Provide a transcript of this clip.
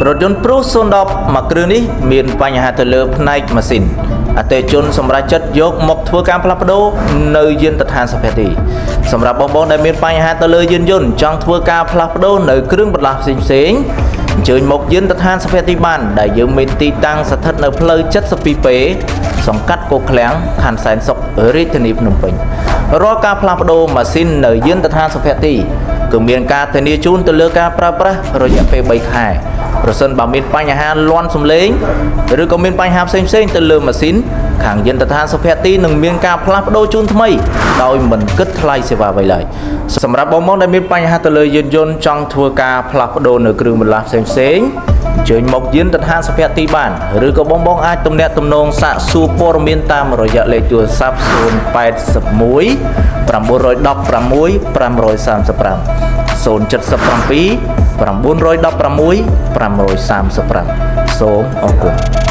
រថយន្ត Prius 010មួយគ្រឿងនេះមានបញ្ហាទៅលើផ្នែកម៉ាស៊ីនអតិថិជនសម្រាប់ចិត្តយកមកធ្វើការផ្លាស់ប្ដូរនៅយានដ្ឋានសុភទីសម្រាប់បងប្អូនដែលមានបញ្ហាទៅលើយានយន្តចង់ធ្វើការផ្លាស់ប្ដូរនៅគ្រឿងបន្លាស់ផ្សេងផ្សេងៗអញ្ជើញមកយានដ្ឋានសុភទីបានដែលយើងមានទីតាំងស្ថិតនៅផ្លូវ 72P សង្កាត់គោកឃ្លាំងខណ្ឌសែនសុខរាជធានីភ្នំពេញរាល់ការផ្លាស់ប្ដូរម៉ាស៊ីននៅយានដ្ឋានសុភទីគឺមានការធានាជូនទៅលើការប្រើប្រាស់រយៈពេល3ខែប្រសិនបើមានបញ្ហាលាន់សំឡេងឬក៏មានបញ្ហាផ្សេងៗទៅលើម៉ាស៊ីនខាងយានដ្ឋានសុភទីនឹងមានការផ្លាស់ប្ដូរជូនថ្មីដោយមិនគិតថ្លៃសេវាអ្វីឡើយសម្រាប់បងប្អូនដែលមានបញ្ហាទៅលើយានយន្តចង់ធ្វើការផ្លាស់ប្ដូរនៅគ្រឿងបន្លាស់ផ្សេងៗអញ្ជើញមកយានដ្ឋានសុភទីបានឬក៏បងបងអាចទំនាក់ទំនងសាកសួរព័ត៌មានតាមរយៈលេខទូរស័ព្ទ081 916 535 077 916 535សូមអរគុណ។